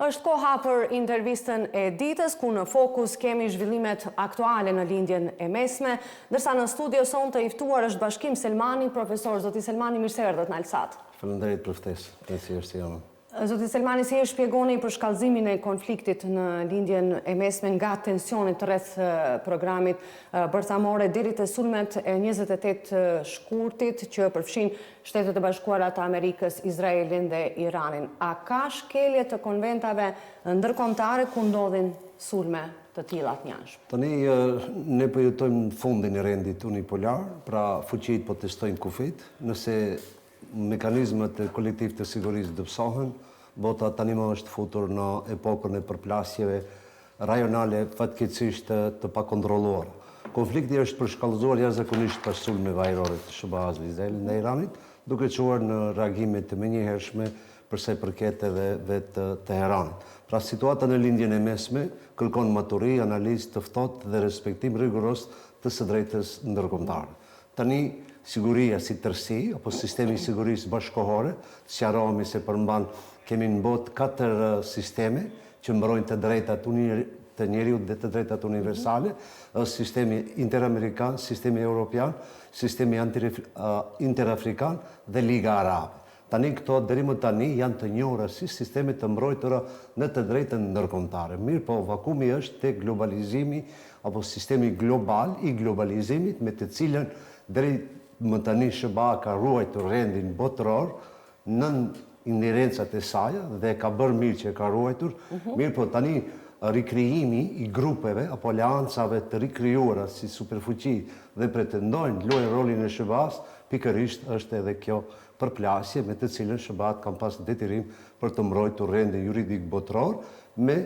Është koha për intervistën e ditës, ku në fokus kemi zhvillimet aktuale në Lindjen e Mesme, ndërsa në studio sonte i ftuar është Bashkim Selmani, profesor. Zoti Selmani, mirë se erdhët në Alsat. Faleminderit për ftesë, kënaqësi është jona. Zoti Selmani, si e shpjegoni përshkallëzimin e konfliktit në Lindjen e Mesme nga tensionet rreth programit bërthamor deri te sulmet e 28 shkurtit që përfshinë Shtetet e Bashkuara të Amerikës, Izraelin dhe Iranin? A ka shkelje të konventave ndërkombëtare ku ndodhin sulme të tilla të ngjashme? Tani, ne po jetojmë në fundin e rendit unipolar, pra fuqitë po testojnë kufijtë, nëse Mekanizmat kolektivë të sigurisë dobësohen, bota tani më është futur në epokën e përplasjeve rajonale fatkeqësisht të pakontrolluara. Konflikti është përshkallëzuar jashtëzakonisht pas sulmeve ajrore të SHBA-së dhe Izraelit ndaj Iranit, duke çuar në reagime të menjëhershme për sa i përket edhe vetë Teheranit. Pra situata në Lindjen e Mesme kërkon maturi, analizë të ftohtë dhe respektim rigoroz të së drejtës ndërkombëtare. Tani, siguria si tërësi, apo sistemi i sigurisë bashkëkohore, të sqarohemi se përmban, kemi në botë katër sisteme që mbrojnë të drejtat të njeriut dhe të drejtat universale, është sistemi interamerikan, sistemi europian, sistemi interafrikan dhe Liga Arabe. Tani këto deri më tani janë të njohura si sisteme të mbrojtura në të drejtën ndërkombëtare. Mirëpo, vakumi është te globalizimi apo sistemi global i globalizimit me të cilën deri më tani SHBA ka ruajtur rendin botëror nën ingerencat e saja dhe ka bërë mirë që e ka ruajtur, mirëpo tani rikrijimi i grupeve apo aleancave të rikrijuara si superfuqi dhe pretendojnë të luajnë rolin e SHBA-së, pikërisht është edhe kjo përplasje me të cilën SHBA-të kanë pas detyrim për të mbrojtur rendin juridik botëror me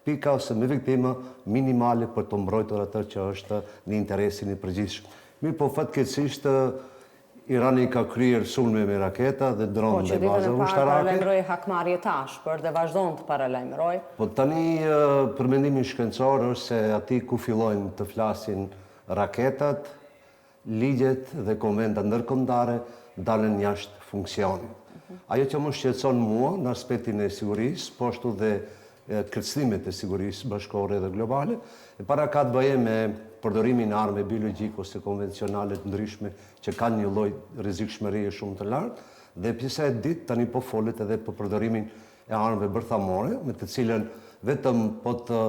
pika ose me viktima minimale për të mbrojtur atë që është në interesin e përgjithshëm. Mirëpo fatkeqësisht Irani ka kryer sulme me raketa dhe dronë ndaj bazave ushtarake. Po që ditën e parë paralajmëroi hakmarrje të ashpër dhe vazhdon të paralajmërojë. Po tani për mendimin shkencor është se aty ku fillojnë të flasin raketat, Ligjet dhe konventat ndërkombëtare dalin jashtë funksionit. Ajo që më shqetëson mua në aspektin e sigurisë, po ashtu dhe kërcënimet e sigurisë bashkëkohore dhe globale, e para ka të bëjë me përdorimin e armëve biologjike ose konvencionale të ndryshme që kanë një lloj rrezikshmërie shumë të lartë dhe pjesa e dytë tani po folet edhe për përdorimin e armëve bërthamore, me të cilën vetëm po të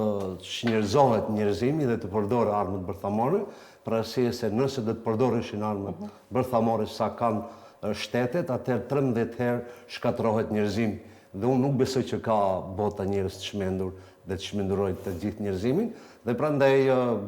çnjerëzohet njerëzimi dhe të përdorë armët bërthamore, për arsye se nëse do të përdoreshin armët bërthamore sa kanë shtetet, atëherë 13 herë shkatërrohet njerëzimi. Dhe unë nuk besoj që ka bota njerëz të çmendur dhe të çmendurojnë të gjithë njerëzimin, dhe prandaj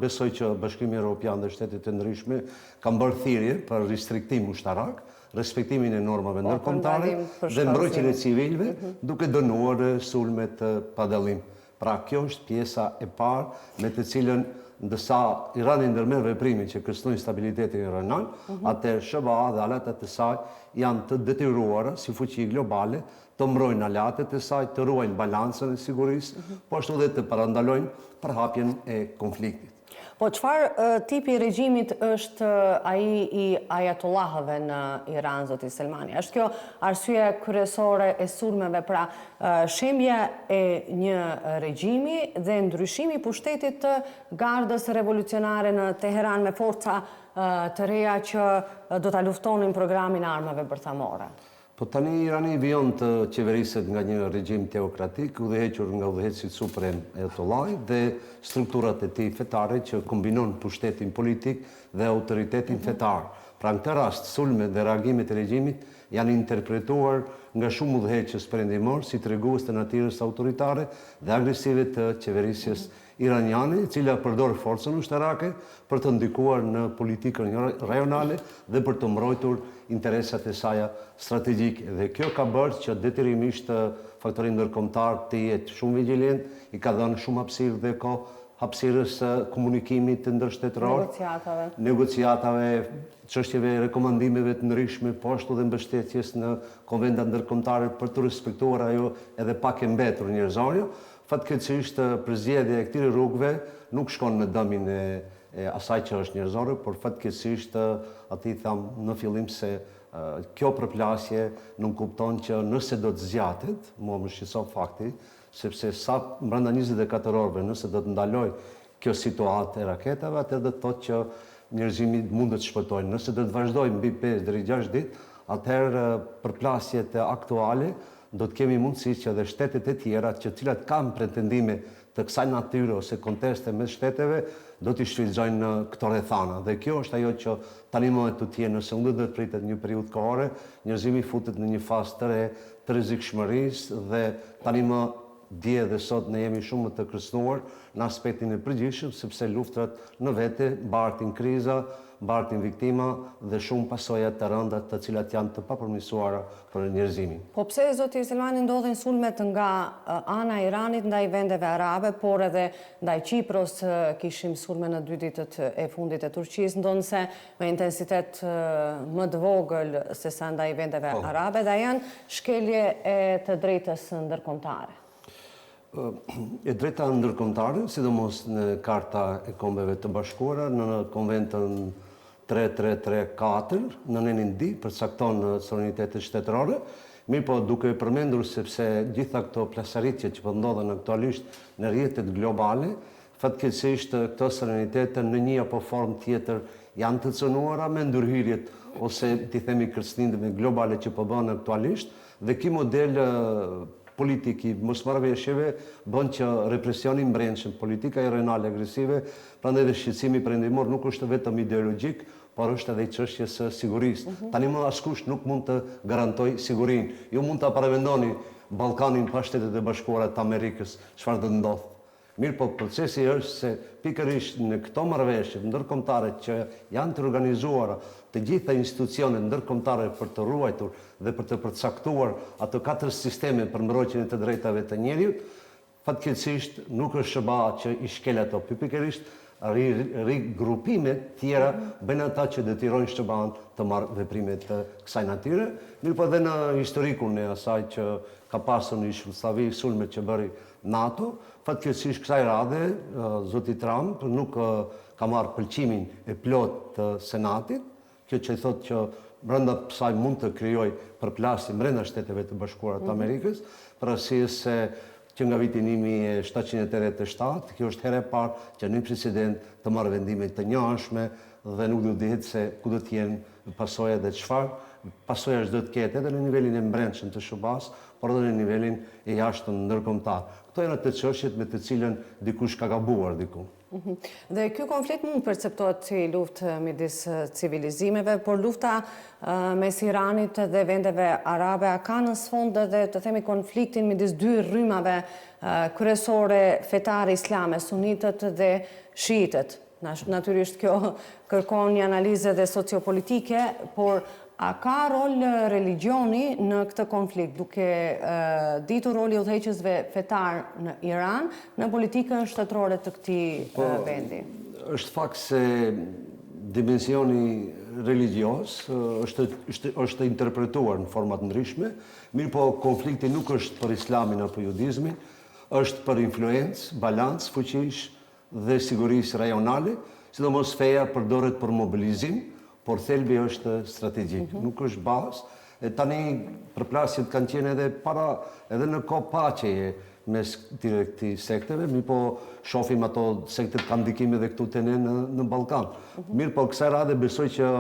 besoj që Bashkimi Europian dhe shtetet e ndryshme kanë bërë thirrje për ristriktim ushtarak, respektimin e normave po, ndërkombëtare dhe mbrojtjen e civilëve, mhm. duke dënuar sulmet pa dallim. Pra kjo është pjesa e parë me të cilën ndërsa Irani ndërmerr veprime që kërcënojnë stabilitetin rajonal, mhm. atëherë SHBA dhe aleatët e saj janë të detyruara si fuqi globale të mbrojnë aleatët e saj, të ruajnë balancën e sigurisë, mhm. po ashtu dhe të parandalojnë përhapjen e konfliktit. Po çfarë tipi i regjimit është ai i ajatollahëve në Iran, zoti Selmani? Është kjo arsyeja kryesore e sulmeve, pra shembja e një regjimi dhe ndryshimi i pushtetit të Gardës Revolucionare në Teheran me forca të reja që do ta luftonin programin e armëve bërthamore? Po tani Irani vijon të qeveriset nga një regjim teokratik, udhëhequr nga udhëheqësi suprem Ajatollahi dhe strukturat e tij fetare që kombinon pushtetin politik dhe autoritetin fetar. Pra në këtë rast, sulmet dhe reagimet e regjimit janë interpretuar nga shumë udhëheqës perëndimorë si tregues të natyrës autoritare dhe agresive të qeverisjes iraniane, e cila përdor forcën ushtarake për të ndikuar në politikën rajonale dhe për të mbrojtur interesat e saja strategjike. Dhe kjo ka bërë që detyrimisht faktori ndërkombëtar të jetë shumë vigjilent, i ka dhënë shumë hapësirë dhe kohë hapësirës së komunikimit ndërshtetëror, negociatave, negociatave, çështjeve rekomandimeve të ndryshme, po ashtu dhe mbështetjes në konventat ndërkombëtare për të respektuar ajo edhe pak e mbetur njerëzore, Fatkeqësisht, përzgjedhja e këtyre rrugëve nuk shkon në dëmin e asaj që është njerëzore, por fatkeqësisht atë i thamë në fillim se kjo përplasje nënkupton që nëse do të zgjatet, mua më shqetëson fakti Sepse sa brenda 24 orëve nëse do të ndalojë kjo situatë e raketave, atëherë do të thotë që njerëzimi mund të shpëtojë. Nëse do të vazhdojë mbi 5 deri 6 ditë, atëherë përplasjet aktuale do të kemi mundësi që edhe shtetet e tjera që cilat kanë pretendime të kësaj natyre ose konteste mes shteteve do t'i shfrytëzojnë këto rrethana. Dhe kjo është ajo që tani më e tutje nëse nuk do të pritet një periudhë kohore, njerëzimi futet në një fazë të re të rrezikshmërisë dhe tani më dje dhe sot ne jemi shumë më të kërcënuar në aspektin e përgjithshëm sepse luftrat në vete bartin kriza, bartin viktima dhe shumë pasoja të rënda të cilat janë të papërmirësuara për njerëzimin. Po pse zoti Selmani ndodhin sulmet nga ana e Iranit ndaj vendeve arabe, por edhe ndaj Qipros kishim sulme në dy ditët e fundit e Turqisë, ndonëse me intensitet më të vogël sesa ndaj vendeve po. arabe dhe janë shkelje e të drejtës ndërkombëtare. E drejta ndërkombëtare, sidomos në Karta e Kombeve të Bashkuara, në Konventën 3334, në nenin 2, përcakton sovranitetet shtetërore, mirëpo duke përmendur sepse gjitha këto plasaritje që po ndodhen aktualisht në rrjetet globale, fatkeqësisht këto sovranitete në një apo formë tjetër janë të cënuara me ndërhyrjet ose t'i themi kërcënimet globale që po bëhen aktualisht dhe ky model politik i mosmarrëveshjeve bën që represioni i mbrendshëm, politika rajonale agresive, prandaj dhe shqetësimi perëndimor nuk është vetëm ideologjik, por është edhe i çështjes së sigurisë. Mm -hmm. Tani më askush nuk mund të garantojë sigurinë. Ju mund ta paramendoni Ballkanin pa Shtetet e Bashkuara të Amerikës, çfarë do të ndodhë? Mirëpo procesi është se pikërisht në këto marrëveshje ndërkombëtare që janë të organizuara të gjitha institucionet ndërkombëtare për të ruajtur dhe për të përcaktuar ato katër sisteme për mbrojtjen e të drejtave të njeriut, fatkeqësisht nuk është SHBA që i shkel ato, por pikërisht rigrupimet tjera bëjnë ata që detyrojnë SHBA-në të marrë veprime të kësaj natyre, mirëpo edhe në historikun e asaj që ka pasur në ish-Jugosllavi sulmet që bëri NATO, fatkeqësisht kësaj radhe zoti Trump nuk ka marrë pëlqimin e plotë të Senatit, kjo që i thotë që brenda saj mund të krijojë përplasje brenda Shteteve të Bashkuara të mhm. Amerikës, për arsye se që nga viti 1787, kjo është hera e parë që një president të marrë vendime të njëanshme dhe nuk do të dihet se ku do të jenë pasojat dhe çfarë pasojash do të ketë edhe në nivelin e mbrendshëm të SHBA-s, por edhe në nivelin e jashtëm ndërkombëtar. Këto janë ato çështjet me të cilën dikush ka gabuar diku. Mhm. Dhe ky konflikt mund të perceptohet si luftë midis civilizimeve, por lufta mes Iranit dhe vendeve arabe a ka në sfond edhe të themi konfliktin midis dy rrymave kryesore fetare islame, sunitët dhe shiitët. Natyrisht kjo kërkon një analizë edhe sociopolitike, por a ka rol religjioni në këtë konflikt, duke ditur roli i udhëheqësve fetarë në Iran në politikën shtetërore të këtij po, vendi? Është fakt se dimensioni religjioz është, është, është interpretuar në forma të ndryshme, mirëpo konflikti nuk është për islamin apo judizmin, është për influencë, balancë fuqish, dhe sigurisë rajonale, sidomos feja përdoret për mobilizim, por thelbi është strategjik, mhm. nuk është bazë. E tani përplasjet kanë qenë edhe para, edhe në kohë paqeje mes këtyre këtij sekteve, mirëpo shofim ato sektet kanë ndikim edhe këtu te ne në, në Ballkan. Mhm. Mirëpo kësaj radhe besoj që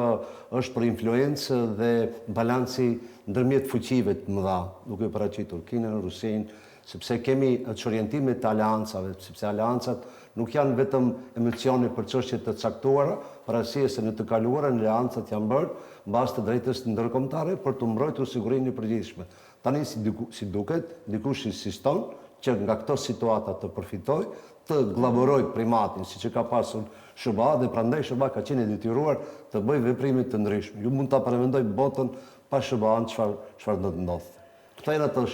është për influencë dhe balanci ndërmjet fuqive të mëdha, duke paraqitur Kinën, Rusinë, sepse kemi çorientime të aleancave, sepse aleancat nuk janë vetëm emocione për çështje të caktuara, për arsye se në të kaluarën aleancat janë bërë në bazë të drejtës ndërkombëtare për të mbrojtur sigurinë e përgjithshme. Tani si, si duket, dikush insiston që nga këto situata të përfitojë, të gllabërojë primatin, siç e ka pasur SHBA dhe prandaj SHBA ka qenë e detyruar të bëjë veprime të ndryshme. Ju mund ta paramendoj botën pa SHBA-në çfarë çfarë do të ndodhte. Këto janë ato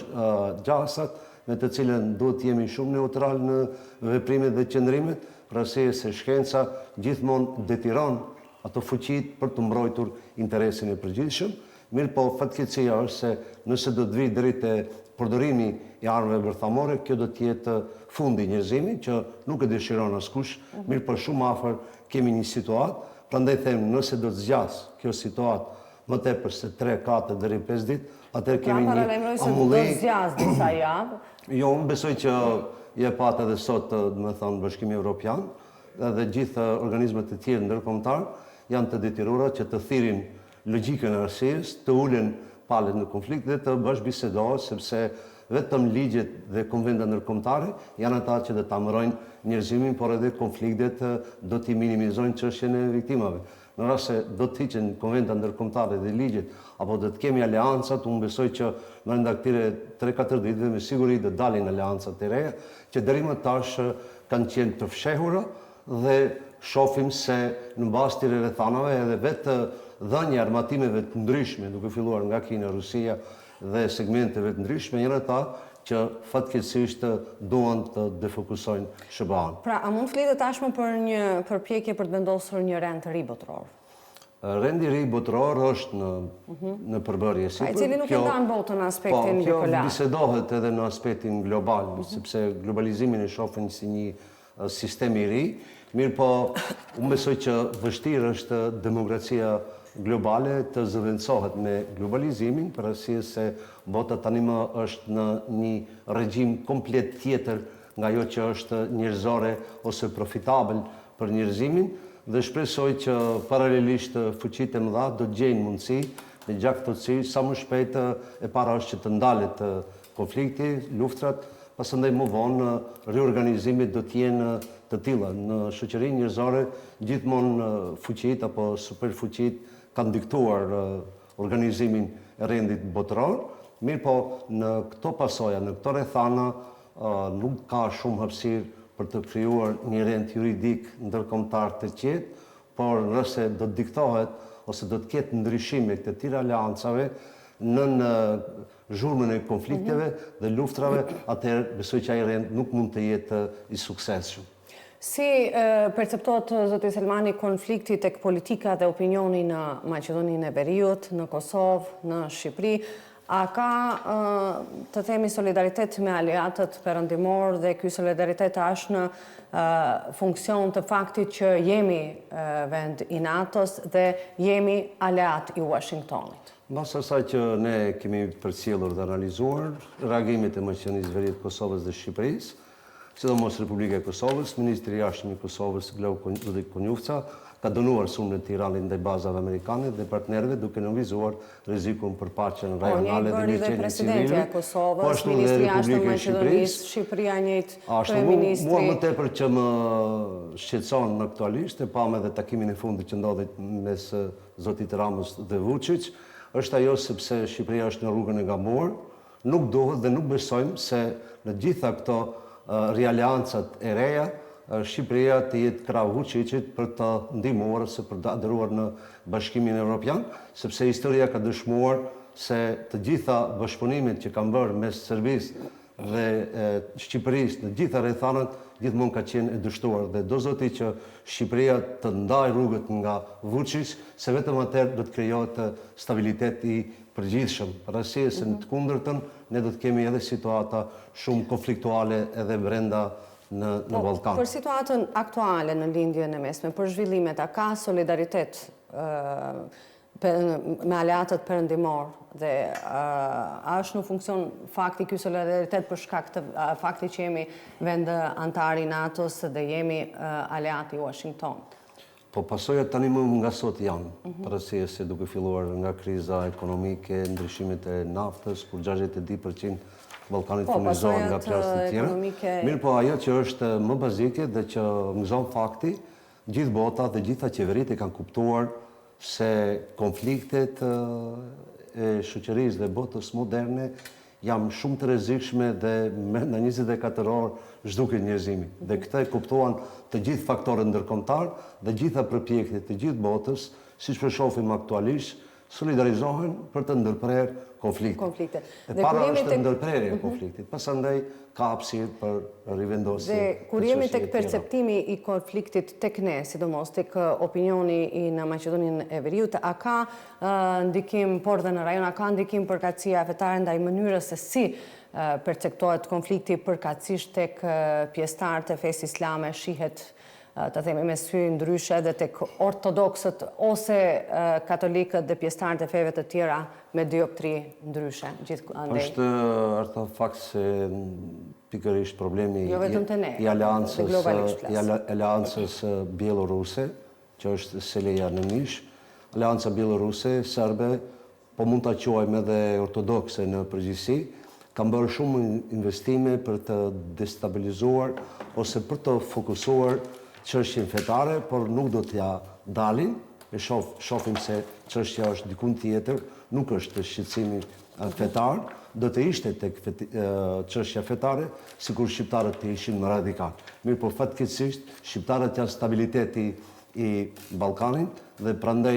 gjasat me të cilën duhet të jemi shumë neutral në veprimet dhe qëndrimet, për arsye se shkenca gjithmonë detyron ato fuqitë për të mbrojtur interesin e përgjithshëm, mirëpo fatkeqësia është se nëse do të vijë deri te përdorimi i armëve bërthamore, kjo do të jetë fundi i njerëzimit që nuk e dëshiron askush, mirëpo shumë afër kemi një situatë, prandaj them nëse do të zgjasë kjo situatë. më tepër se 3, 4 deri 5 ditë, atëherë pra, kemi një amulli. Se do zgjasë disa javë. Jo, unë besoj që e patë edhe sot, domethënë, Bashkimi Evropian, edhe gjithë organizmat e tjerë ndërkombëtar janë të detyruara që të thirrin logjikën e arsyes, të ulen palët në konflikt dhe të bashkëbisedohet sepse vetëm ligjet dhe konventat ndërkombëtare janë ata që do ta mbrojnë njerëzimin, por edhe konfliktet do t'i minimizojnë çështjen e viktimave. Në rast se do të hiqen konventat ndërkombëtare dhe ligjet apo do të kemi aleancat, unë besoj që brenda këtyre tre-katër ditëve me siguri do dalin aleancat e reja, që deri më tash kanë qenë të fshehura dhe shofim se në bazë të rrethanave edhe vetë dhënia e armatimeve të ndryshme, duke filluar nga Kina, Rusia dhe segmenteve të ndryshme, janë ata që fatkeqësisht duan të defokusojnë SHBA-në. Pra, a mund të flitet tashmë për një përpjekje për të vendosur një rend të ri botëror? Rendi i ri botëror është në në përbërje sipër. I cili nuk e ndan botën në aspektin bipolar. Po, kjo bisedohet edhe në aspektin global, sepse globalizimin e shohin si një sistem i ri, mirëpo unë besoj që vështirë është demokracia globale të zëvendësohet me globalizimin, për arsye se bota tani më është në një regjim komplet tjetër nga ajo që është njerëzore ose profitabël për njerëzimin dhe shpresoj që paralelisht fuqitë e mëdha do të gjejnë mundësi me gjakftohtësi sa më shpejt e para është që të ndalet konflikti, luftrat, pasandaj më vonë riorganizimet do të jenë të tilla. Në shoqërinë njerëzore gjithmonë fuqitë apo superfuqitë kanë diktuar organizimin e rendit botëror, mirëpo në këto pasoja, në këto rrethana nuk ka shumë hapësirë për të krijuar një rend juridik ndërkombëtar të qetë, por nëse do të diktohet ose do të ketë ndryshime të këtyre aleancave nën zhurmën e konflikteve dhe luftrave, atëherë besoj që ai rend nuk mund të jetë i suksesshëm. Si perceptohet zoti Selmani konflikti tek politika dhe opinioni në Maqedoninë e Veriut, në Kosovë, në Shqipëri? A ka, të themi, solidaritet me aleatët perëndimorë dhe ky solidaritet a është në funksion të faktit që jemi vend i NATO-s dhe jemi aleat i Uashingtonit? Mbas asaj që ne kemi përcjellur dhe analizuar, reagimet e Maqedonisë Veriut, Kosovës dhe Shqipërisë, Sidomos Republika e Kosovës, ministri i Jashtëm i Kosovës, Glauk zoti Konjufca, ka dënuar sulmet e Iranit ndaj bazave amerikane dhe partnerëve duke nënvizuar rrezikun për paqen Po, rajonale njëjtë dhe bëri dhe mirëqenien presidentja civile, e po Kosovës, ashtu dhe ministri i Jashtëm Republika e Maqedonisë, Shqipërisë. Shqipëria njëjtë, Ashtu, mua kryeministri. më tepër që më shqetëson aktualisht, e pamë edhe takimin e fundit që ndodhi mes zotit Ramës dhe Vuçiç, është ajo sepse Shqipëria është në rrugën e gabuar, Nuk duhet dhe nuk besojmë se në gjitha këto rialeancat e reja, Shqipëria të jetë krah Vuçiçit për të ndihmuar ose për të aderuar në Bashkimin Evropian, sepse historia ka dëshmuar se të gjitha bashkëpunimet që kanë bërë mes Serbisë dhe Shqipërisë në gjitha rrethanat gjithmonë ka qenë e dështuar dhe do Zoti që Shqipëria të ndajë rrugët nga Vuçiç, se vetëm atëherë do të krijohet stabilitet i përgjithshëm, për arsye se në të kundërtën ne do të kemi edhe situata shumë konfliktuale edhe brenda në në Po, Ballkan. për situatën aktuale në Lindjen e Mesme, për zhvillimet, a ka solidaritet me aleatët perëndimorë dhe a është në funksion fakti ky solidaritet për shkak të faktit që jemi vend anëtar i NATO-s dhe jemi aleat i Uashingtonit? Po pasojat tani më nga sot janë, për arsye se duke filluar nga kriza ekonomike, ndryshimet e naftës, kur 62 për qind Ballkanit Po, furnizohen nga pasojat plasë të tjera. ekonomike Mirëpo ajo që është më bazike dhe që më gëzon fakti, gjithë bota dhe gjitha qeveritë e kanë kuptuar se konfliktet e shoqërisë dhe botës moderne janë shumë të rrezikshme dhe brenda 24 orë zhduket njerëzimi. Dhe këtë e kuptuan të gjithë faktorët ndërkombëtarë dhe gjitha përpjekjet të gjithë botës, siç po shohim aktualisht, solidarizohen për të ndërprerë konfliktin. Konflikte. E Dhe para kur jemi është tek ndërprerja e konfliktit, pasandaj ka hapësirë për rivendosje Dhe kur të jemi çështjeve tek tjera. perceptimi i konfliktit tek ne, sidomos tek opinioni i në Maqedoninë e Veriut, a ka ndikim, por dhe në rajon, a ka ndikim përkatësia fetare ndaj mënyrës se si perceptohet konflikti përkatësisht tek pjesëtarët e fesë islame, shihet të themi me sy ndryshe edhe tek ortodoksët ose katolikët dhe pjesëtarët e feve të tjera me dioptri ndryshe gjithandej. Është Arta fakt se pikërisht problemi jo vetëm te ne, i aleancës i aleancës bjelloruse, që është seleja në Nish, aleanca bjelloruse, serbe, po mund ta quajmë edhe ortodokse në përgjithësi, kanë bërë shumë investime për të destabilizuar ose për të fokusuar çështjen fetare, por nuk do t'ia dalin, e shof, shohim se çështja është diku tjetër, nuk është shqetësimi fetar, do të ishte tek çështja fetare, sikur shqiptarët të ishin më radikalë. Mirëpo fatkeqësisht, shqiptarët janë stabiliteti i Ballkanit dhe prandaj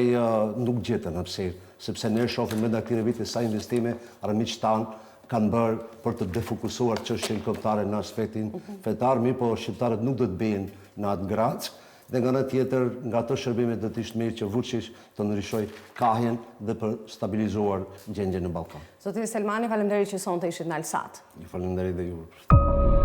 nuk gjetën hapësirë, sepse ne shohim brenda këtyre vite sa investime armiqtë tanë kanë bërë për të defokusuar çështjen kombëtare në aspektin fetar, mirëpo shqiptarët nuk do të bien në atë grackë dhe nga ana tjetër nga ato shërbime do të ishte mirë që Vuçiq të ndryshojë kahjen dhe për stabilizuar gjendjen në Ballkan. Zoti Selmani, faleminderit që sonte ishit në Alsat. Ju faleminderit dhe juve.